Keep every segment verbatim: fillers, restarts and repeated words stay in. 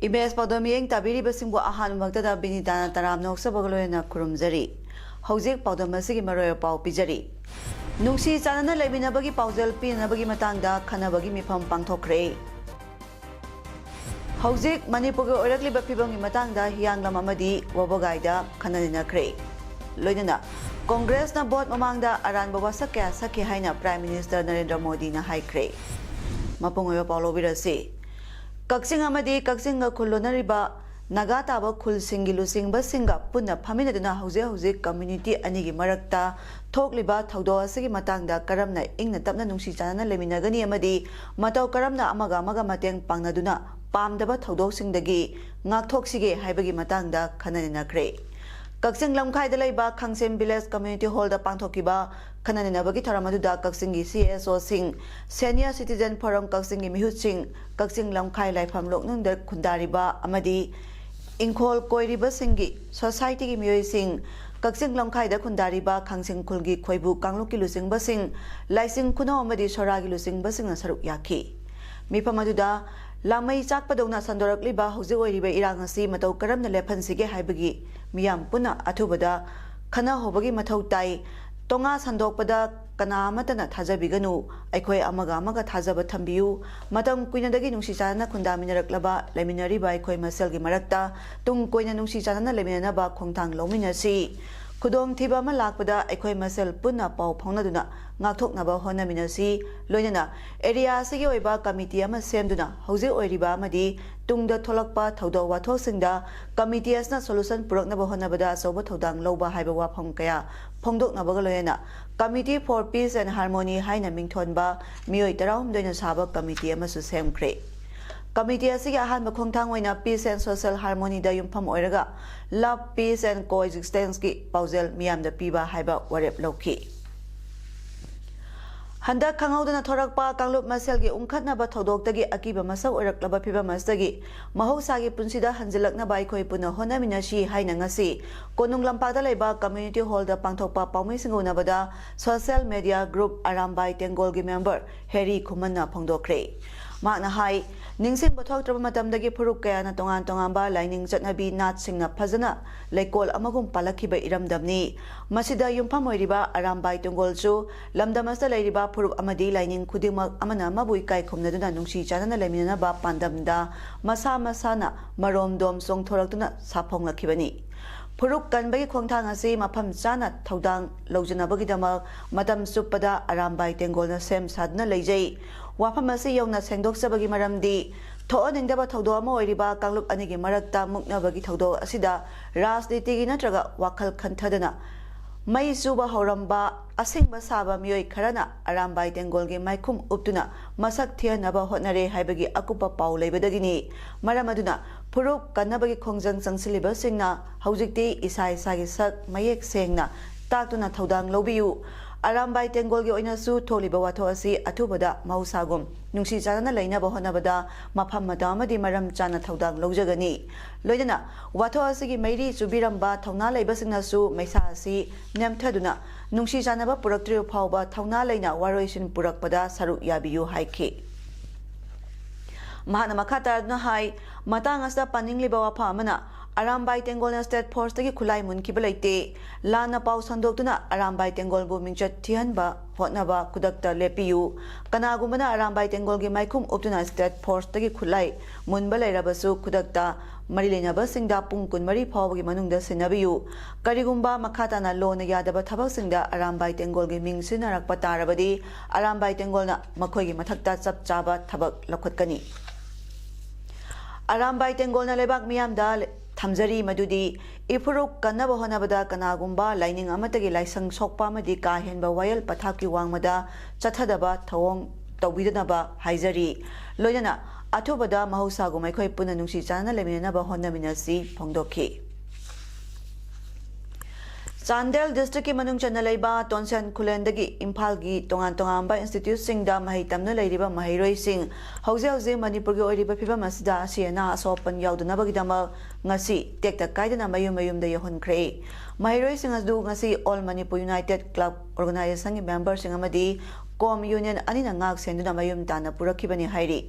Image ꯄꯥꯎꯗꯝ ꯃꯤꯠꯌꯦꯡ ꯇꯥꯕꯤꯔꯤꯕꯁꯤꯡꯕꯨ ꯑꯍꯥꯟꯕꯃꯛꯇꯗ ꯕꯤꯅꯤꯇꯥꯅ ꯇꯔꯥꯝꯅ ꯑꯣꯛꯆꯕꯒ ꯂꯣꯏꯅꯅ ꯈꯨꯔꯨꯝꯖꯔꯤ꯫ ꯍꯧꯖꯤꯛ ꯄꯥꯎꯗꯝ ꯑꯁꯤꯒꯤ ꯃꯔꯨꯑꯣꯏꯕ ꯄꯥꯎ ꯄꯤꯖꯔꯤ꯫ ꯅꯨꯡꯁꯤ ꯆꯥꯟꯅꯅ ꯂꯩꯃꯤꯟꯅꯕꯒꯤ ꯄꯥꯎꯖꯦꯜ ꯄꯤꯅꯅꯕꯒꯤ ꯃꯇꯥꯡꯗ ꯈꯟꯅꯕꯒꯤ ꯃꯤꯐꯝ ꯄꯥꯡꯊꯣꯛꯈ꯭ꯔꯦ꯫ ꯍꯧꯖꯤꯛ ꯃꯅꯤꯄꯨꯔꯒꯤ ꯑꯣꯏꯔꯛꯂꯤꯕ ꯐꯤꯕꯝꯒꯤ ꯃꯇꯥꯡꯗ ꯍꯤꯌꯥꯡꯂꯝ ꯑꯃꯗꯤ ꯋꯥꯕꯒꯥꯏꯗ ꯈꯟꯅ ꯅꯩꯅꯈ꯭ꯔꯦ꯫ ꯂꯣꯏꯅꯅ ꯀꯣꯡꯒ꯭ꯔꯦꯁꯅ ꯚꯣꯠ ꯃꯃꯥꯡꯗ ꯑꯔꯥꯟꯕ ꯋꯥꯁꯛ ꯀꯌꯥ ꯁꯛꯈꯤ ꯍꯥꯏꯅ ꯄ꯭ꯔꯥꯏꯝ ꯃꯤꯅꯤꯁꯇꯔ ꯅꯔꯦꯟꯗ꯭ꯔ ꯃꯣꯗꯤꯅ ꯍꯥꯏꯈ꯭ꯔꯦ꯫ ꯃꯄꯨꯡ ꯑꯣꯏꯕ ꯄꯥꯎ ꯂꯧꯕꯤꯔꯁꯤ꯫ ꯀꯛꯆꯤꯡ ꯑꯃꯗꯤ ꯀꯛꯆꯤꯡꯒ ꯈꯨꯜ ꯂꯣꯟꯅꯔꯤꯕ ꯅꯥꯒꯥ ꯇꯥꯕ ꯈꯨꯜꯁꯤꯡꯒꯤ ꯂꯨꯆꯤꯡꯕꯁꯤꯡꯒ ꯄꯨꯟꯅ ꯐꯝꯃꯤꯟꯅꯗꯨꯅ ꯍꯧꯖꯤꯛ ꯍꯧꯖꯤꯛ ꯀꯝꯃ꯭ꯌꯨꯅꯤꯇꯤ ꯑꯅꯤꯒꯤ ꯃꯔꯛꯇ ꯊꯣꯛꯂꯤꯕ ꯊꯧꯗꯣꯛ ꯑꯁꯤꯒꯤ ꯃꯇꯥꯡꯗ ꯀꯔꯝꯅ ꯏꯪꯅ ꯇꯞꯅ ꯅꯨꯡꯁꯤ ꯆꯥꯟꯅꯅ ꯂꯩꯃꯤꯟꯅꯒꯅꯤ ꯑꯃꯗꯤ ꯃꯇꯧ ꯀꯔꯝꯅ ꯑꯃꯒ ꯑꯃꯒ ꯃꯇꯦꯡ ꯄꯥꯡꯅꯗꯨꯅ ꯄꯥꯝꯗꯕ ꯊꯧꯗꯣꯛꯁꯤꯡꯗꯒꯤ ꯉꯥꯛꯊꯣꯛꯁꯤꯒꯦ ꯍꯥꯏꯕꯒꯤ ꯃꯇꯥꯡꯗ ꯈꯟꯅ ꯅꯩꯅꯈ꯭ꯔꯦ꯫ ꯀꯛꯆꯤꯡ ꯂꯝꯈꯥꯏꯗ ꯂꯩꯕ ꯈꯥꯡꯁꯦꯝ ꯚꯤꯂꯦꯖ ꯀꯝꯃ꯭ꯌꯨꯅꯤꯇꯤ ꯍꯣꯜꯗ ꯄꯥꯡꯊꯣꯛꯈꯤꯕ ꯈꯟꯅ ꯅꯩꯅꯕꯒꯤ ꯊꯧꯔꯝ ꯑꯗꯨꯗ ꯀꯛꯆꯤꯡꯒꯤ ꯁꯤ ꯑꯦꯁ ꯑꯣꯁꯤꯡ, ꯁꯦꯅꯤꯌꯔ ꯁꯤꯇꯤꯖꯦꯟ ꯐꯣꯔꯝ ꯀꯛꯆꯤꯡꯒꯤ ꯃꯤꯍꯨꯠꯁꯤꯡ, ꯀꯛꯆꯤꯡ ꯂꯝꯈꯥꯏ ꯂꯥꯏꯐꯝ ꯂꯣꯛꯅꯨꯡꯗ ꯈꯨꯟꯗꯥꯔꯤꯕ ꯑꯃꯗꯤ ꯏꯪꯈꯣꯜ ꯀꯣꯏꯔꯤꯕꯁꯤꯡꯒꯤ ꯁꯣꯁꯥꯏꯇꯤꯒꯤ ꯃꯤꯑꯣꯏꯁꯤꯡ, ꯀꯛꯆꯤꯡ ꯂꯝꯈꯥꯏꯗ ꯈꯨꯟꯗꯥꯔꯤꯕ ꯈꯥꯡꯁꯤꯡ ꯈꯨꯜꯒꯤ ꯈꯣꯏꯕꯨ ꯀꯥꯡꯂꯨꯞꯀꯤ ꯂꯨꯆꯤꯡꯕꯁꯤꯡ, ꯂꯥꯏꯁꯤꯡ ꯈꯨꯅꯧ ꯑꯃꯗꯤ ꯁꯣꯔꯥꯒꯤ ꯂꯨꯆꯤꯡꯕꯁꯤꯡꯅ ꯁꯔꯨꯛ ꯌꯥꯈꯤ꯫ ꯃꯤꯐꯝ ꯑꯗꯨꯗ ꯂꯥꯃꯩ ꯆꯥꯛꯄꯗꯧꯅ ꯁꯟꯗꯣꯔꯛꯂꯤꯕ ꯍꯧꯖꯤꯛ ꯑꯣꯏꯔꯤꯕ ꯏꯔꯥꯡ ꯑꯁꯤ ꯃꯇꯧ ꯀꯔꯝꯅ ꯂꯦꯞꯍꯟꯁꯤꯒꯦ ꯍꯥꯏꯕꯒꯤ ꯃꯤꯌꯥꯝ ꯄꯨꯟꯅ ꯑꯊꯨꯕꯗ ꯈꯟꯅꯍꯧꯕꯒꯤ ꯃꯊꯧ ꯇꯥꯏ꯫ ꯇꯣꯉꯥ ꯁꯟꯗꯣꯛꯄꯗ ꯀꯅꯥ ꯑꯃꯠꯇꯅ ꯊꯥꯖꯕꯤꯒꯅꯨ꯫ ꯑꯩꯈꯣꯏ ꯑꯃꯒ ꯑꯃꯒ ꯊꯥꯖꯕ ꯊꯝꯕꯤꯌꯨ꯫ ꯃꯇꯝ ꯀꯨꯏꯅꯗꯒꯤ ꯅꯨꯡꯁꯤ ꯆꯥꯟꯅꯅ ꯈꯨꯟꯗꯥꯃꯤꯟꯅꯔꯛꯂꯕ, ꯂꯩꯃꯤꯟꯅꯔꯤꯕ ꯑꯩꯈꯣꯏ ꯃꯁꯦꯜꯒꯤ ꯃꯔꯛꯇ ꯇꯨꯡ ꯀꯣꯏꯅ ꯅꯨꯡꯁꯤ ꯆꯥꯟꯅꯅ ꯂꯩꯃꯤꯟꯅꯅꯕ ꯈꯣꯡꯊꯥꯡ ꯂꯧꯃꯤꯟꯅꯁꯤ꯫ ꯈꯨꯗꯣꯡꯊꯤꯕ ꯑꯃ ꯂꯥꯛꯄꯗ ꯑꯩꯈꯣꯏ ꯃꯁꯦꯜ ꯄꯨꯟꯅ ꯄꯥꯎ ꯐꯥꯎꯅꯗꯨꯅ ꯉꯥꯛꯊꯣꯛꯅꯕ ꯍꯣꯠꯅꯃꯤꯟꯅꯁꯤ꯫ ꯂꯣꯏꯅꯅ ꯑꯦꯔꯤꯌꯥ ꯑꯁꯤꯒꯤ ꯑꯣꯏꯕ ꯀꯃꯤꯇꯤ ꯑꯃ ꯁꯦꯝꯗꯨꯅ ꯍꯧꯖꯤꯛ ꯑꯣꯏꯔꯤꯕ ꯑꯃꯗꯤ ꯇꯨꯡꯗ ꯊꯣꯛꯂꯛꯄ ꯊꯧꯗꯣꯛ ꯋꯥꯊꯣꯛꯁꯤꯡꯗ ꯀꯃꯤꯇꯤ ꯑꯁꯤꯅ ꯁꯣꯂꯨꯁꯟ ꯄꯨꯔꯛꯅꯕ ꯍꯣꯠꯅꯕꯗ ꯑꯆꯧꯕ ꯊꯧꯗꯥꯡ ꯂꯧꯕ ꯍꯥꯏꯕ ꯋꯥꯐꯝ ꯀꯌꯥ ꯐꯣꯡꯗꯣꯛꯅꯕꯒ ꯂꯣꯏꯅꯅ Committee for Peace and Harmony ꯍꯥꯏꯅ ꯃꯤꯡꯊꯣꯟꯕ ꯃꯤꯑꯣꯏ ꯇꯔꯥꯍꯨꯝꯗꯣꯏꯅ ꯁꯥꯕ ꯀꯃꯤꯇꯤ ꯑꯃꯁꯨ ꯁꯦꯝꯈ꯭ꯔꯦ꯫ ꯀꯃꯤꯇꯤ ꯑꯁꯤꯒꯤ ꯑꯍꯥꯟꯕ ꯈꯣꯡꯊꯥꯡ ꯑꯣꯏꯅ Peace and Social Harmony ꯗ ꯌꯨꯝꯐꯝ ꯑꯣꯏꯔꯒ Love, Peace and Coexistence ꯀꯤ ꯄꯥꯎꯖꯦꯜ ꯃꯤꯌꯥꯝꯗ ꯄꯤꯕ ꯍꯥꯏꯕ ꯋꯥꯔꯦꯞ ꯂꯧꯈꯤ꯫ ꯍꯟꯗꯛ ꯈꯪꯍꯧꯗꯅ ꯊꯣꯔꯛꯄ ꯀꯥꯡꯂꯨꯞ ꯃꯁꯦꯜꯒꯤ ꯎꯪꯈꯠꯅꯕ ꯊꯧꯗꯣꯛꯇꯒꯤ ꯑꯀꯤꯕ ꯃꯁꯛ ꯑꯣꯏꯔꯛꯂꯕ ꯐꯤꯚꯝ ꯑꯁꯤꯗꯒꯤ ꯃꯍꯧꯁꯥꯒꯤ ꯄꯨꯟꯁꯤꯗ ꯍꯟꯖꯤꯜꯂꯛꯅꯕ ꯑꯩꯈꯣꯏ ꯄꯨꯟꯅ ꯍꯣꯠꯅꯃꯤꯟꯅꯁꯤ ꯍꯥꯏꯅ ꯉꯁꯤ ꯀꯣꯅꯨꯡ ꯂꯝꯄꯥꯛꯇ ꯂꯩꯕ Community Hall ꯗ ꯄꯥꯡꯊꯣꯛꯄ ꯄꯥꯎꯃꯤꯁꯤꯡꯒ ꯎꯅꯕꯗ social media group ꯑꯔꯥꯝꯕꯥꯏ ꯇꯦꯡꯒꯣꯜꯒꯤ member ꯍꯦꯔꯤ ꯈꯨꯃꯟꯅ ꯐꯣꯡꯗꯣꯛꯈ꯭ꯔꯦ꯫ ꯃꯍꯥꯛꯅ ꯍꯥꯏ, ꯅꯤꯡꯁꯤꯡꯕ ꯊꯣꯛꯇ꯭ꯔꯕ ꯃꯇꯝꯗꯒꯤ ꯐꯨꯔꯨꯞ ꯀꯌꯥꯅ ꯇꯣꯉꯥꯟ ꯇꯣꯉꯥꯟꯕ ꯂꯥꯏꯅꯤꯡ ꯆꯠꯅꯕꯤ ꯅꯥꯠꯁꯤꯡꯅ ꯐꯖꯅ ꯂꯩꯀꯣꯜ ꯑꯃꯒꯨꯝ ꯄꯥꯜꯂꯛꯈꯤꯕ ꯏꯔꯝꯗꯝꯅꯤ꯫ ꯃꯁꯤꯗ ꯌꯨꯝꯐꯝ ꯑꯣꯏꯔꯤꯕ ꯑꯔꯥꯝꯕꯥꯏ ꯇꯦꯡꯒꯣꯜꯁꯨ ꯂꯝꯗꯝ ꯑꯁꯤꯗ ꯂꯩꯔꯤꯕ ꯐꯨꯔꯨꯞ ꯑꯃꯗꯤ ꯂꯥꯏꯅꯤꯡ ꯈꯨꯗꯤꯡꯃꯛ ꯑꯃꯅ ꯑꯃꯕꯨ ꯏꯀꯥꯏ ꯈꯨꯝꯅꯗꯨꯅ ꯅꯨꯡꯁꯤ ꯆꯥꯟꯅꯅ ꯂꯩꯃꯤꯟꯅꯅꯕ ꯄꯥꯟꯗꯝꯗ ꯃꯁꯥ ꯃꯁꯥꯅ ꯃꯔꯣꯝꯗꯣꯝ ꯆꯣꯡꯊꯣꯔꯛꯇꯨꯅ ꯁꯥꯐꯣꯡꯂꯛꯈꯤꯕꯅꯤ꯫ ꯐꯨꯔꯨꯞ ꯀꯟꯕꯒꯤ ꯈꯣꯡꯊꯥꯡ ꯑꯁꯤ ꯃꯐꯝ ꯆꯥꯅ ꯊꯧꯗꯥꯡ ꯂꯧꯖꯅꯕꯒꯤꯗꯃꯛ ꯃꯇꯝ ꯆꯨꯞꯄꯗ ꯑꯔꯥꯝꯕꯥꯏ ꯇꯦꯡꯒꯣꯜꯅ ꯁꯦꯝ ꯁꯥꯗꯨꯅ ꯂꯩꯖꯩ꯫ ꯋꯥꯐꯝ ꯑꯁꯤ ꯌꯧꯅ ꯁꯦꯡꯗꯣꯛꯆꯕꯒꯤ ꯃꯔꯝꯗꯤ ꯊꯣꯛꯍꯟꯅꯤꯡꯗꯕ ꯊꯧꯗꯣꯛ ꯑꯃ ꯑꯣꯏꯔꯤꯕ ꯀꯥꯡꯂꯨꯞ ꯑꯅꯤꯒꯤ ꯃꯔꯛꯇ ꯃꯨꯛꯅꯕꯒꯤ ꯊꯧꯗꯣꯛ ꯑꯁꯤꯗ ꯔꯥꯖꯅꯤꯇꯤꯒꯤ ꯅꯠꯇ꯭ꯔꯒ ꯋꯥꯈꯜ ꯈꯟꯊꯗꯅ ꯃꯩ ꯆꯨꯕ ꯍꯧꯔꯝꯕ ꯑꯁꯤꯡꯕ ꯁꯥꯕ ꯃꯤꯑꯣꯏ ꯈꯔꯅ ꯑꯔꯥꯝꯕꯥꯏ ꯇꯦꯡꯒꯣꯜꯒꯤ ꯃꯥꯏꯈꯨꯝ ꯎꯞꯇꯨꯅ ꯃꯁꯛ ꯊꯤꯍꯟꯅꯕ ꯍꯣꯠꯅꯔꯦ ꯍꯥꯏꯕꯒꯤ ꯑꯀꯨꯞꯄ ꯄꯥꯎ ꯂꯩꯕꯗꯒꯤꯅꯤ꯫ ꯃꯔꯝ ꯑꯗꯨꯅ ꯐꯨꯔꯨꯞ ꯀꯟꯅꯕꯒꯤ ꯈꯣꯡꯖꯪ ꯆꯪꯁꯤꯜꯂꯤꯕꯁꯤꯡꯅ ꯍꯧꯖꯤꯛꯇꯤ ꯏꯁꯥ ꯏꯁꯥꯒꯤ ꯁꯛ ꯃꯌꯦꯛ ꯁꯦꯡꯅ ꯇꯥꯛꯇꯨꯅ ꯊꯧꯗꯥꯡ ꯂꯧꯕꯤꯌꯨ꯫ ꯑꯔꯥꯝꯕꯥꯏ ꯇꯦꯡꯒꯣꯜꯒꯤ ꯑꯣꯏꯅꯁꯨ ꯊꯣꯛꯂꯤꯕ ꯋꯥꯊꯣꯛ ꯑꯁꯤ ꯑꯊꯨꯕꯗ ꯃꯍꯧꯁꯥꯒꯨꯝ ꯅꯨꯡꯁꯤ ꯆꯥꯟꯅꯅ ꯂꯩꯅꯕ ꯍꯣꯠꯅꯕꯗ ꯃꯐꯝ ꯃꯇꯝ ꯑꯃꯗꯤ ꯃꯔꯝ ꯆꯥꯅ ꯊꯧꯗꯥꯡ ꯂꯧꯖꯒꯅꯤ꯫ ꯂꯣꯏꯅꯅ ꯋꯥꯊꯣꯛ ꯑꯁꯤꯒꯤ ꯃꯩꯔꯤ ꯆꯨꯕꯤꯔꯝꯕ ꯊꯧꯅꯥ ꯂꯩꯕꯁꯤꯡꯅꯁꯨ ꯃꯩꯁꯥ ꯑꯁꯤ ꯅꯦꯝꯊꯗꯨꯅ ꯅꯨꯡꯁꯤ ꯆꯥꯟꯅꯕ ꯄꯨꯔꯛꯇ꯭ꯔꯤꯕ ꯐꯥꯎꯕ ꯊꯧꯅꯥ ꯂꯩꯅ ꯋꯥꯔꯣꯏꯁꯤꯟ ꯄꯨꯔꯛꯄꯗ ꯁꯔꯨꯛ ꯌꯥꯕꯤꯌꯨ ꯍꯥꯏꯈꯤ꯫ ꯃꯍꯥꯛꯅ ꯃꯈꯥ ꯇꯥꯗꯨꯅ ꯍꯥꯏ, ꯃꯇꯥꯡ ꯑꯁꯤꯗ ꯄꯟꯅꯤꯡꯂꯤꯕ ꯋꯥꯐꯝ ꯑꯃꯅ, ꯑꯔꯥꯝꯕꯥꯏ ꯇꯦꯡꯒꯣꯜꯅ State Force ꯇꯒꯤ ꯈꯨꯠꯂꯥꯏ ꯃꯨꯟꯈꯤꯕ ꯂꯩꯇꯦ꯫ ꯂꯥꯟꯅ ꯄꯥꯎ ꯁꯟꯗꯣꯛꯇꯨꯅ ꯑꯔꯥꯝꯕꯥꯏ ꯇꯦꯡꯒꯣꯜꯕꯨ ꯃꯤꯡꯆꯠ ꯊꯤꯍꯟꯕ ꯍꯣꯠꯅꯕ ꯈꯨꯗꯛꯇ ꯂꯦꯞꯄꯤꯌꯨ꯫ ꯀꯅꯥꯒꯨꯝꯕꯅ ꯑꯔꯥꯝꯕꯥꯏ ꯇꯦꯡꯒꯣꯜꯒꯤ ꯃꯥꯏꯈꯨꯝ ꯎꯞꯇꯨꯅ State Force ꯇꯒꯤ ꯈꯨꯠꯂꯥꯏ ꯃꯨꯟꯕ ꯂꯩꯔꯕꯁꯨ ꯈꯨꯗꯛꯇ ꯃꯔꯤ ꯂꯩꯅꯕꯁꯤꯡꯗ ꯄꯨꯡ ꯀꯨꯟꯃꯔꯤ ꯐꯥꯎꯕꯒꯤ ꯃꯅꯨꯡꯗ ꯁꯤꯟꯅꯕꯤꯌꯨ꯫ ꯀꯔꯤꯒꯨꯝꯕ ꯃꯈꯥ ꯇꯥꯅ ꯂꯣꯅ ꯌꯥꯗꯕ ꯊꯕꯛꯁꯤꯡꯗ ꯑꯔꯥꯝꯕꯥꯏ ꯇꯦꯡꯒꯣꯜꯒꯤ ꯃꯤꯡ ꯁꯤꯖꯤꯟꯅꯔꯛꯄ ꯇꯥꯔꯕꯗꯤ ꯑꯔꯥꯝꯕꯥꯏ ꯇꯦꯡꯒꯣꯜꯅ ꯃꯈꯣꯏꯒꯤ ꯃꯊꯛꯇ ꯆꯞ ꯆꯥꯕ ꯊꯕꯛ ꯂꯧꯈꯠꯀꯅꯤ꯫ ꯑꯔꯥꯝꯕꯥꯏ ꯇꯦꯡꯒꯣꯜꯅ ꯂꯩꯕꯥꯛ ꯃꯤꯌꯥꯝꯗ ꯊꯝꯖꯔꯤ ꯃꯗꯨꯗꯤ ꯏꯐꯨꯔꯨꯞ ꯀꯟꯅꯕ ꯍꯣꯠꯅꯕꯗ ꯀꯅꯥꯒꯨꯝꯕ ꯂꯥꯏꯅꯤꯡ ꯑꯃꯠꯇꯒꯤ ꯂꯥꯏꯁꯪ ꯁꯣꯛꯄ ꯑꯃꯗꯤ ꯀꯥ ꯍꯦꯟꯕ ꯋꯥꯌꯦꯜ ꯄꯊꯥꯞꯀꯤ ꯋꯥꯡꯃꯗ ꯆꯠꯊꯗꯕ ꯊꯧꯑꯣꯡ ꯇꯧꯕꯤꯗꯅꯕ ꯍꯥꯏꯖꯔꯤ꯫ ꯂꯣꯏꯅꯅ ꯑꯊꯨꯕꯗ ꯃꯍꯧꯁꯥꯒꯨꯝ ꯑꯩꯈꯣꯏ ꯄꯨꯟꯅ ꯅꯨꯡꯁꯤ ꯆꯥꯟꯅꯅ ꯂꯩꯃꯤꯟꯅꯅꯕ ꯍꯣꯠꯅꯃꯤꯟꯅꯁꯤ ꯐꯣꯡꯗꯣꯛꯈꯤ꯫ ꯆꯥꯟꯗꯦꯜ districtꯀꯤ ꯃꯅꯨꯡ ꯆꯟꯅ ꯂꯩꯕ ꯇꯣꯟꯁꯦꯟ ꯈꯨꯂꯦꯟꯗꯒꯤ ꯏꯝꯐꯥꯜꯒꯤ ꯇꯣꯉꯥꯟ ꯇꯣꯉꯥꯟꯕ instituteꯁꯤꯡꯗ ꯃꯍꯩ ꯇꯝꯅ ꯂꯩꯔꯤꯕ ꯃꯍꯩꯔꯣꯏꯁꯤꯡ ꯍꯧꯖꯤꯛ ꯍꯧꯖꯤꯛ ꯃꯅꯤꯄꯨꯔꯒꯤ ꯑꯣꯏꯔꯤꯕ ꯐꯤꯕꯝ ꯑꯁꯤꯗ ꯑꯁꯤ ꯑꯅꯥ ꯑꯁꯣꯛ ꯑꯄꯟ ꯌꯥꯎꯗꯅꯕꯒꯤꯗꯃꯛ ꯉꯁꯤ ꯇꯦꯛꯇ ꯀꯥꯏꯗꯅ ꯃꯌꯨꯝ ꯃꯌꯨꯝꯗ ꯌꯧꯍꯟꯈ꯭ꯔꯦ꯫ ꯃꯍꯩꯔꯣꯏꯁꯤꯡ ꯑꯗꯨ ꯉꯁꯤ All Manipur United Club Organizationꯒꯤ memberꯁꯤꯡ ꯑꯃꯗꯤ COM Union ꯑꯅꯤꯅ ꯉꯥꯛ ꯁꯦꯟꯗꯨꯅ ꯃꯌꯨꯝ ꯇꯥꯟꯅ ꯄꯨꯔꯛꯈꯤꯕꯅꯤ ꯍꯥꯏꯔꯤ꯫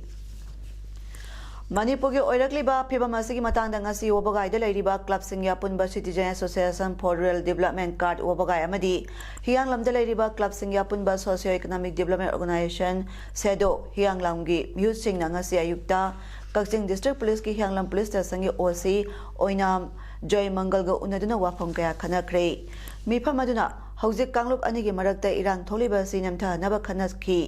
ꯃꯅꯤꯄꯨꯔꯒꯤ ꯑꯣꯏꯔꯛꯂꯤꯕ ꯐꯤꯕꯝ ꯑꯁꯤꯒꯤ ꯃꯇꯥꯡꯗ ꯉꯁꯤ ꯋꯥꯕꯒꯥꯏꯗ ꯂꯩꯔꯤꯕ clubꯁꯤꯡꯒꯤ ꯑꯄꯨꯟꯕ Citizen Association for Rural Development, CARD ꯋꯥꯕꯒꯥꯏ ꯑꯃꯗꯤ ꯍꯤꯌꯥꯡꯂꯝꯗ ꯂꯩꯔꯤꯕ clubꯁꯤꯡꯒꯤ ꯑꯄꯨꯟꯕ Socio Economic Development Organization, SEDO, ꯍꯤꯌꯥꯡꯂꯝꯒꯤ ꯃꯤꯍꯨꯠꯁꯤꯡꯅ ꯉꯁꯤ ꯑꯌꯨꯛꯇ ꯀꯛꯆꯤꯡ district policeꯀꯤ ꯍꯤꯌꯥꯡꯂꯝ police stationꯒꯤ OC ꯑꯣꯏꯅꯥꯝ ꯖꯣꯏꯃꯪꯒꯜꯒ ꯎꯅꯗꯨꯅ ꯋꯥꯐꯝ ꯀꯌꯥ ꯈꯟꯅꯈ꯭ꯔꯦ꯫ ꯃꯤꯐꯝ ꯑꯗꯨꯅ ꯍꯧꯖꯤꯛ ꯀꯥꯡꯂꯨꯞ ꯑꯅꯤꯒꯤ ꯃꯔꯛꯇ ꯏꯔꯥꯡ ꯊꯣꯛꯂꯤꯕ ꯑꯁꯤ ꯅꯦꯝꯊꯍꯟꯅꯕ ꯈꯟꯅꯈꯤ꯫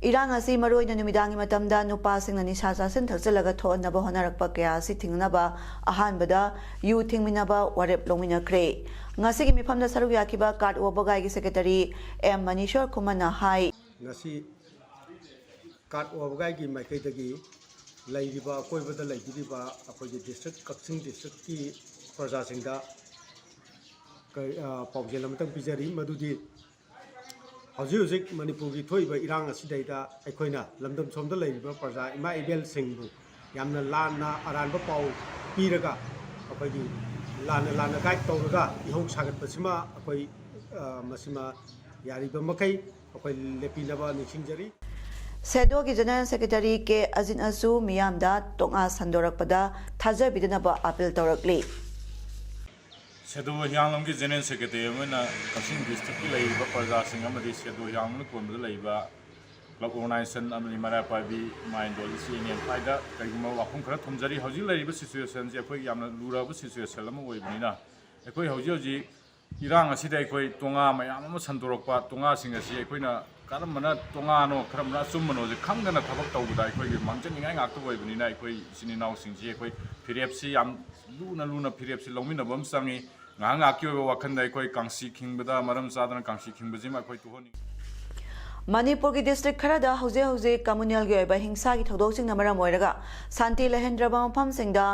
ꯏꯔꯥꯡ ꯑꯁꯤ ꯃꯔꯨꯑꯣꯏꯅ ꯅꯨꯃꯤꯗꯥꯡꯒꯤ ꯃꯇꯝꯗ ꯅꯨꯄꯥꯁꯤꯡꯅ ꯅꯤꯁꯥ ꯆꯥꯁꯤꯟ ꯊꯛꯆꯤꯜꯂꯒ ꯊꯣꯛꯍꯟꯅꯕ ꯍꯣꯠꯅꯔꯛꯄ ꯀꯌꯥ ꯑꯁꯤ ꯊꯤꯡꯅꯅꯕ ꯑꯍꯥꯟꯕꯗ ꯌꯨ ꯊꯤꯡꯃꯤꯟꯅꯕ ꯋꯥꯔꯦꯞ ꯂꯧꯃꯤꯟꯅꯈ꯭ꯔꯦ꯫ ꯉꯁꯤꯒꯤ ꯃꯤꯐꯝꯗ ꯁꯔꯨꯛ ꯌꯥꯈꯤꯕ CARD ꯋꯥꯕꯒꯥꯏꯒꯤ secretary ꯑꯦꯝ ꯃꯅꯤꯁꯣꯔ ꯈꯨꯃꯟꯅ ꯍꯥꯏ꯫ ꯉꯁꯤ CARD ꯋꯥꯕꯒꯥꯏꯒꯤ ꯃꯥꯏꯀꯩꯗꯒꯤ ꯂꯩꯔꯤꯕ, ꯑꯀꯣꯏꯕꯗ ꯂꯩꯕꯤꯔꯤꯕ ꯑꯩꯈꯣꯏꯒꯤ district, ꯀꯛꯆꯤꯡ districtꯀꯤ ꯄ꯭ꯔꯖꯥꯁꯤꯡꯗ ꯀ-, ꯑ, ꯄꯥꯎꯖꯦꯜ ꯑꯃꯇꯪ ꯄꯤꯖꯔꯤ, ꯃꯗꯨꯗꯤ ꯍꯧꯖꯤꯛ ꯍꯧꯖꯤꯛ ꯃꯅꯤꯄꯨꯔꯒꯤ ꯊꯣꯛꯏꯕ ꯏꯔꯥꯡ ꯑꯁꯤꯗꯩꯗ ꯑꯩꯈꯣꯏꯅ ꯂꯝꯗꯝ ꯁꯣꯝꯗ ꯂꯩꯔꯤꯕ ꯄ꯭ꯔꯖꯥ ꯏꯃꯥ ꯏꯕꯦꯜꯁꯤꯡꯕꯨ ꯌꯥꯝꯅ ꯂꯥꯟꯅ ꯑꯔꯥꯟꯕ ꯄꯥꯎ ꯄꯤꯔꯒ, ꯑꯩꯈꯣꯏꯒꯤ ꯂꯥꯟꯅ ꯂꯥꯟꯅ guide ꯇꯧꯔꯒ ꯏꯍꯧ ꯁꯥꯒꯠꯄꯁꯤꯃ ꯑꯩꯈꯣꯏ, ꯑ, ꯃꯁꯤꯃ ꯌꯥꯔꯤꯕ ꯃꯈꯩ ꯑꯩꯈꯣꯏ ꯂꯦꯞꯄꯤꯅꯕ ꯅꯤꯡꯁꯤꯡꯖꯔꯤ꯫ SEDOꯒꯤ General Secretary ꯀꯦ ꯑꯖꯤꯠꯅꯁꯨ ꯃꯤꯌꯥꯝꯗ ꯇꯣꯉꯥ ꯁꯟꯗꯣꯔꯛꯄꯗ ꯊꯥꯖꯕꯤꯗꯅꯕ appeal ꯇꯧꯔꯛꯂꯤ꯫ SEDO ꯍꯤꯌꯥꯡꯂꯝꯒꯤ General Secretary ꯑꯃ ꯑꯣꯏꯅ ꯀꯛꯆꯤꯡ districtꯀꯤ ꯂꯩꯔꯤꯕ ꯄ꯭ꯔꯖꯥꯁꯤꯡ ꯑꯃꯗꯤ SEDO ꯍꯤꯌꯥꯡꯂꯝꯅ ꯀꯣꯟꯕꯗ ꯂꯩꯕ club organization ꯑꯃꯗꯤ ꯃꯩꯔꯥ ꯄꯥꯏꯕꯤ ꯏꯃꯥ ꯏꯟꯗꯣꯜ ꯏꯆꯦ ꯏꯅꯦ ꯃꯈꯥꯏꯗ ꯀꯔꯤꯒꯨꯝꯕ ꯋꯥꯐꯝ ꯈꯔ ꯊꯝꯖꯔꯤ꯫ ꯍꯧꯖꯤꯛ ꯂꯩꯔꯤꯕ situationꯁꯤ ꯑꯩꯈꯣꯏ ꯌꯥꯝꯅ ꯂꯨꯔꯕ situation ꯑꯃ ꯑꯣꯏꯕꯅꯤꯅ, ꯑꯩꯈꯣꯏ ꯍꯧꯖꯤꯛ ꯍꯧꯖꯤꯛ ꯏꯔꯥꯡ ꯑꯁꯤꯗ ꯑꯩꯈꯣꯏ ꯇꯣꯉꯥ ꯃꯌꯥꯝ ꯑꯃ ꯁꯟꯗꯣꯔꯛꯄ, ꯇꯣꯉꯥꯁꯤꯡ ꯑꯁꯤ ꯑꯩꯈꯣꯏꯅ ꯀꯔꯝꯕꯅ ꯇꯣꯉꯥꯅꯣ, ꯀꯔꯝꯕꯅ ꯑꯆꯨꯝꯕꯅꯣꯁꯦ ꯈꯪꯗꯅ ꯊꯕꯛ ꯇꯧꯕꯗ ꯑꯩꯈꯣꯏꯒꯤ ꯃꯥꯡꯖꯅꯤꯡꯉꯥꯏ ꯉꯥꯛꯇ ꯑꯣꯏꯕꯅꯤꯅ, ꯑꯩꯈꯣꯏ ꯏꯆꯤꯟ ꯏꯅꯥꯎꯁꯤꯡꯁꯤ ꯑꯩꯈꯣꯏ ꯐꯤꯔꯦꯞꯁꯤ ꯌꯥꯝ ꯂꯨꯅ ꯂꯨꯅ ꯐꯤꯔꯦꯞꯁꯤ ꯂꯧꯃꯤꯟꯅꯕ ꯑꯃ ꯆꯪꯉꯤ꯫ ꯉꯥꯏꯍꯥꯛ ꯉꯥꯏꯍꯥꯛꯀꯤ ꯑꯣꯏꯕ ꯋꯥꯈꯜꯗ ꯑꯩꯈꯣꯏ ꯀꯥꯡꯁꯤ ꯈꯤꯡꯕꯗ, ꯃꯔꯝ ꯆꯥꯗꯅ ꯀꯥꯡꯁꯤ ꯈꯤꯡꯕꯁꯤꯃ ꯑꯩꯈꯣꯏ ꯇꯣꯛꯍꯟꯅꯤꯡꯉꯤ꯫ ꯃꯅꯤꯄꯨꯔꯒꯤ ꯗꯤꯁꯇ꯭ꯔꯤꯛ ꯈꯔꯗ ꯍꯧꯖꯤꯛ ꯍꯧꯖꯤꯛ ꯀꯝꯃꯨꯅꯦꯜꯒꯤ ꯑꯣꯏꯕ ꯍꯤꯡꯁꯥꯒꯤ ꯊꯧꯗꯣꯛꯁꯤꯡꯅ ꯃꯔꯝ ꯑꯣꯏꯔꯒ ꯁꯥꯟꯇꯤ ꯂꯩꯍꯟꯗ꯭ꯔꯕ ꯃꯐꯝꯁꯤꯡꯗ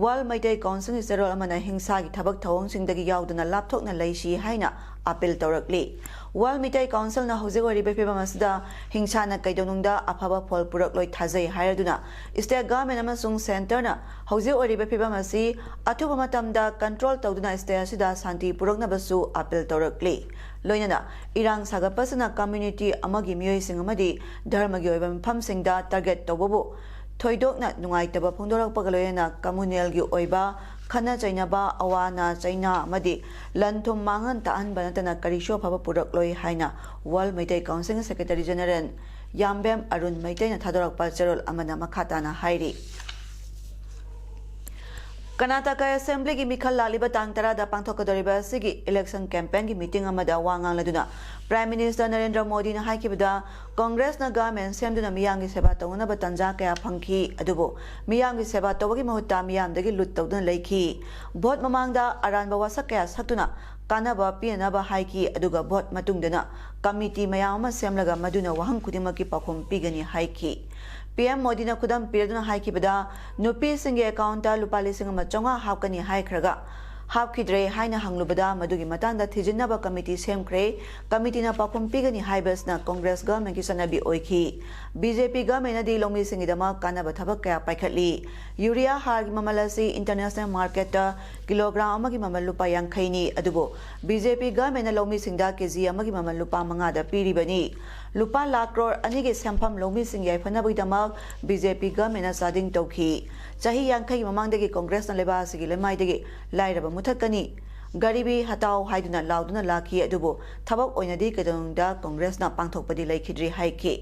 ꯋꯥꯔꯜ ꯃꯩꯇꯩ ꯀꯥꯎꯟꯁꯤꯜꯒꯤ ꯆꯦꯔꯣꯜ ꯑꯃꯅ ꯍꯤꯡꯁꯥꯒꯤ ꯊꯕꯛ ꯊꯧꯑꯣꯡꯁꯤꯡꯗꯒꯤ ꯌꯥꯎꯗꯨꯅ ꯂꯥꯞꯊꯣꯛꯅ ꯂꯩꯁꯤ ꯍꯥꯏꯅ ꯑꯥꯄꯤꯜ ꯇꯧꯔꯛꯂꯤ꯫ ꯋꯥꯔꯜ ꯃꯩꯇꯩ ꯀꯥꯎꯟꯁꯤꯜꯅ ꯍꯧꯖꯤꯛ ꯑꯣꯏꯔꯤꯕ ꯐꯤꯕꯝ ꯑꯁꯤꯗ ꯍꯤꯡꯁꯥꯅ ꯀꯩꯗꯧꯅꯨꯡꯗ ꯑꯐꯕ ꯐꯣꯜ ꯄꯨꯔꯛꯂꯣꯏ ꯊꯥꯖꯩ ꯍꯥꯏꯔꯗꯨꯅ ꯁ꯭ꯇꯦꯠ ꯒꯚꯔꯟꯃꯦꯟꯠ ꯑꯃꯁꯨꯡ ꯁꯦꯟꯇꯔꯅ ꯍꯧꯖꯤꯛ ꯑꯣꯏꯔꯤꯕ ꯐꯤꯕꯝ ꯑꯁꯤ ꯑꯊꯨꯕ ꯃꯇꯝꯗ ꯀꯟꯇ꯭ꯔꯣꯜ ꯇꯧꯗꯨꯅ ꯁ꯭ꯇꯦꯠ ꯑꯁꯤꯗ ꯁꯥꯟꯇꯤ ꯄꯨꯔꯛꯅꯕꯁꯨ ꯑꯥꯄꯤꯜ ꯇꯧꯔꯛꯂꯤ꯫ ꯂꯣꯏꯅꯅ ꯏꯔꯥꯡ ꯁꯥꯒꯠꯄꯁꯤꯅ ꯀꯝꯃ꯭ꯌꯨꯅꯤꯇꯤ ꯑꯃꯒꯤ ꯃꯤꯑꯣꯏꯁꯤꯡ ꯑꯃꯗꯤ ꯙꯔꯃꯒꯤ ꯑꯣꯏꯕ ꯃꯐꯝꯁꯤꯡꯗ ꯇꯥꯔꯒꯦꯠ ꯇꯧꯕꯕꯨ ꯊꯣꯏꯗꯣꯛꯅ ꯅꯨꯡꯉꯥꯏꯇꯕ ꯐꯣꯡꯗꯣꯔꯛꯄꯒ ꯂꯣꯏꯅꯅ ꯀꯝꯃꯨꯅꯦꯜꯒꯤ ꯑꯣꯏꯕ ꯈꯠꯅ ꯆꯩꯅꯕ, ꯑꯋꯥꯅ ꯆꯩꯅ ꯑꯃꯗꯤ ꯂꯟ ꯊꯨꯝ ꯃꯥꯡꯍꯟ ꯇꯥꯛꯍꯟꯕ ꯅꯠꯇꯅ ꯀꯔꯤꯁꯨ ꯑꯐꯕ ꯄꯨꯔꯛꯂꯣꯏ ꯍꯥꯏꯅ ꯋꯥꯔꯜ ꯃꯩꯇꯩ ꯀꯥꯎꯟꯁꯤꯜꯒꯤ ꯁꯦꯀ꯭ꯔꯦꯇꯔꯤ ꯖꯦꯅꯔꯦꯜ ꯌꯥꯝꯕꯦꯝ ꯑꯔꯨꯟ ꯃꯩꯇꯩꯅ ꯊꯥꯗꯣꯔꯛꯄ ꯆꯦꯔꯣꯜ ꯑꯃꯗ ꯃꯈꯥ ꯇꯥꯅ ꯍꯥꯏꯔꯤ꯫ ꯀꯔꯅꯥꯇꯀꯥ ꯑꯦꯁꯦꯝꯕ꯭ꯂꯤꯒꯤ ꯃꯤꯈꯜ ꯂꯥꯛꯂꯤꯕ ꯇꯥꯡ ꯇꯔꯥꯗ ꯄꯥꯡꯊꯣꯛꯀꯗꯧꯔꯤꯕ ꯑꯁꯤꯒꯤ ꯏꯂꯦꯛꯁꯟ ꯀꯦꯝꯄꯦꯟꯒꯤ ꯃꯤꯇꯤꯡ ꯑꯃꯗ ꯋꯥ ꯉꯥꯡꯂꯗꯨꯅ ꯄ꯭ꯔꯥꯏꯝ ꯃꯤꯅꯤꯁꯇꯔ ꯅꯔꯦꯟꯗ꯭ꯔ ꯃꯣꯗꯤꯅ ꯍꯥꯏꯈꯤꯕꯗ, ꯀꯣꯡꯒ꯭ꯔꯦꯁꯅ ꯒꯚꯔꯟꯃꯦꯟꯠ ꯁꯦꯝꯗꯨꯅ ꯃꯤꯌꯥꯝꯒꯤ ꯁꯦꯕꯥ ꯇꯧꯅꯅꯕ ꯇꯥꯟꯖꯥ ꯀꯌꯥ ꯐꯪꯈꯤ, ꯑꯗꯨꯕꯨ ꯃꯤꯌꯥꯝꯒꯤ ꯁꯦꯕꯥ ꯇꯧꯕꯒꯤ ꯃꯍꯨꯠꯇ ꯃꯤꯌꯥꯝꯗꯒꯤ ꯂꯨꯠ ꯇꯧꯗꯨꯅ ꯂꯩꯈꯤ꯫ ꯚꯣꯠ ꯃꯃꯥꯡꯗ ꯑꯔꯥꯟꯕ ꯋꯥꯁꯛ ꯀꯌꯥ ꯁꯛꯇꯨꯅ ꯀꯥꯟꯅꯕ ꯄꯤꯅꯅꯕ ꯍꯥꯏꯈꯤ, ꯑꯗꯨꯒ ꯚꯣꯠ ꯃꯇꯨꯡꯗꯅ ꯀꯃꯤꯇꯤ ꯃꯌꯥꯝ ꯑꯃ ꯁꯦꯝꯂꯒ ꯃꯗꯨꯅ ꯋꯥꯍꯪ ꯈꯨꯗꯤꯡꯃꯛꯀꯤ ꯄꯥꯎꯈꯨꯝ ꯄꯤꯒꯅꯤ ꯍꯥꯏꯈꯤ꯫ ꯄꯤ ꯑꯦꯝ ꯃꯣꯗꯤꯅ ꯈꯨꯗꯝ ꯄꯤꯔꯗꯨꯅ ꯍꯥꯏꯈꯤꯕꯗ, ꯅꯨꯄꯤꯁꯤꯡꯒꯤ ꯑꯦꯀꯥꯎꯟꯠꯇ ꯂꯨꯄꯥ ꯂꯤꯁꯤꯡ ꯑꯃ ꯆꯥꯝꯃꯉꯥ ꯍꯥꯞꯀꯅꯤ ꯍꯥꯏꯈ꯭ꯔꯒ ꯍꯥꯞꯈꯤꯗ꯭ꯔꯦ ꯍꯥꯏꯅ ꯍꯪꯂꯨꯕꯗ, ꯃꯗꯨꯒꯤ ꯃꯇꯥꯡꯗ ꯊꯤꯖꯤꯟꯅꯕ ꯀꯃꯤꯇꯤ ꯁꯦꯝꯈ꯭ꯔꯦ, ꯀꯃꯤꯇꯤꯅ ꯄꯥꯎꯈꯨꯝ ꯄꯤꯒꯅꯤ ꯍꯥꯏꯕꯁꯤꯅ ꯀꯣꯡꯒ꯭ꯔꯦꯁ ꯒꯚꯔꯟꯃꯦꯟꯠꯀꯤ ꯆꯠꯅꯕꯤ ꯑꯣꯏꯈꯤ꯫ ꯕꯤ ꯖꯦ ꯄꯤ ꯒꯚꯔꯟꯃꯦꯟꯠꯅꯗꯤ ꯂꯧꯃꯤꯁꯤꯡꯒꯤꯗꯃꯛ ꯀꯥꯟꯅꯕ ꯊꯕꯛ ꯀꯌꯥ ꯄꯥꯏꯈꯠꯂꯤ꯫ ꯌꯨꯔꯤꯌꯥ ꯍꯥꯔꯒꯤ ꯃꯃꯜ ꯑꯁꯤ ꯏꯟꯇꯔꯅꯦꯁꯅꯦꯜ ꯃꯥꯔꯀꯦꯠꯇ ꯀꯤꯂꯣꯒ꯭ꯔꯥꯝ ꯑꯃꯒꯤ ꯃꯃꯜ ꯂꯨꯄꯥ ꯌꯥꯡꯈꯩꯅꯤ, ꯑꯗꯨꯕꯨ ꯕꯤ ꯖꯦ ꯄꯤ ꯒꯚꯔꯟꯃꯦꯟꯠꯅ ꯂꯧꯃꯤꯁꯤꯡꯗ ꯀꯦ ꯖꯤ ꯑꯃꯒꯤ ꯃꯃꯜ ꯂꯨꯄꯥ ꯃꯉꯥꯗ ꯄꯤꯔꯤꯕꯅꯤ꯫ ꯂꯨꯄꯥ ꯂꯥꯈ ꯀ꯭ꯔꯣꯔ ꯑꯅꯤꯒꯤ ꯁꯦꯟꯐꯝ ꯂꯧꯃꯤꯁꯤꯡ ꯌꯥꯏꯐꯅꯕꯒꯤꯗꯃꯛ ꯕꯤ ꯖꯦ ꯄꯤ ꯒꯚꯔꯟꯃꯦꯟꯠꯅ ꯆꯥꯗꯤꯡ ꯇꯧꯈꯤ꯫ ꯆꯍꯤ ꯌꯥꯡꯈꯩꯒꯤ ꯃꯃꯥꯡꯗꯒꯤ ꯀꯣꯡꯒ꯭ꯔꯦꯁꯅ ꯂꯩꯕꯥꯛ ꯑꯁꯤꯒꯤ ꯂꯩꯃꯥꯏꯗꯒꯤ ꯂꯥꯏꯔꯕ ꯃꯨꯊꯠꯀꯅꯤ, ꯒꯔꯤꯕꯤ ꯍꯇꯥꯎ ꯍꯥꯏꯗꯨꯅ ꯂꯥꯎꯗꯨꯅ ꯂꯥꯛꯈꯤ, ꯑꯗꯨꯕꯨ ꯊꯕꯛ ꯑꯣꯏꯅꯗꯤ ꯀꯩꯗꯧꯅꯨꯡꯗ ꯀꯣꯡꯒ꯭ꯔꯦꯁꯅ ꯄꯥꯡꯊꯣꯛꯄꯗꯤ ꯂꯩꯈꯤꯗ꯭ꯔꯤ ꯍꯥꯏꯈꯤ꯫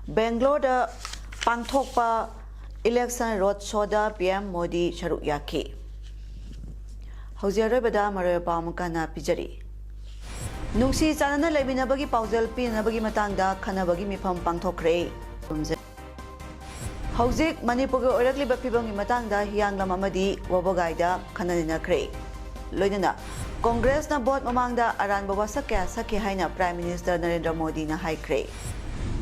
ꯕꯦꯡꯒ꯭ꯂꯣꯔꯗ ꯄꯥꯡꯊꯣꯛꯄ ꯏꯂꯦꯛꯁꯟ ꯔꯣꯗ ꯁꯣꯗ ꯄꯤ ꯑꯦꯝ ꯃꯣꯗꯤ ꯁꯔꯨꯛ ꯌꯥꯈꯤ꯫ ꯍꯧꯖꯤꯛ ꯑꯔꯣꯏꯕꯗ ꯃꯔꯨꯑꯣꯏꯕ ꯄꯥꯎ ꯑꯃꯨꯛ ꯍꯟꯅ ꯄꯤꯖꯔꯤ꯫ ꯅꯨꯡꯁꯤ ꯆꯥꯟꯅꯅ ꯂꯩꯃꯤꯟꯅꯕꯒꯤ ꯄꯥꯎꯖꯦꯜ ꯄꯤꯅꯅꯕꯒꯤ ꯃꯇꯥꯡꯗ ꯈꯟꯅꯕꯒꯤ ꯃꯤꯐꯝ ꯄꯥꯡꯊꯣꯛꯈ꯭ꯔꯦ꯫ ꯍꯧꯖꯤꯛ ꯃꯅꯤꯄꯨꯔꯒꯤ ꯑꯣꯏꯔꯛꯂꯤꯕ ꯐꯤꯕꯝꯒꯤ ꯃꯇꯥꯡꯗ ꯍꯤꯌꯥꯡꯂꯝ ꯑꯃꯗꯤ ꯋꯥꯕꯒꯥꯏꯗ ꯈꯟꯅ ꯅꯩꯅꯈ꯭ꯔꯦ꯫ ꯂꯣꯏꯅꯅ ꯀꯣꯡꯒ꯭ꯔꯦꯁꯅ ꯚꯣꯠ ꯃꯃꯥꯡꯗ ꯑꯔꯥꯟꯕ ꯋꯥꯁꯛ ꯀꯌꯥ ꯁꯛꯈꯤ ꯍꯥꯏꯅ ꯄ꯭ꯔꯥꯏꯝ ꯃꯤꯅꯤꯁꯇꯔ ꯅꯔꯦꯟꯗ꯭ꯔ ꯃꯣꯗꯤꯅ ꯍꯥꯏꯈ꯭ꯔꯦ꯫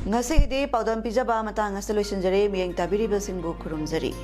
ꯉꯁꯤꯒꯤꯗꯤ ꯄꯥꯎꯗꯝ ꯄꯤꯖꯕ ꯃꯇꯥꯡ ꯑꯁꯤꯗ ꯂꯣꯏꯁꯤꯟꯖꯔꯦ꯫ ꯃꯤꯠꯌꯦꯡ ꯇꯥꯕꯤꯔꯤꯕꯁꯤꯡꯕꯨ ꯈꯨꯔꯨꯝꯖꯔꯤ꯫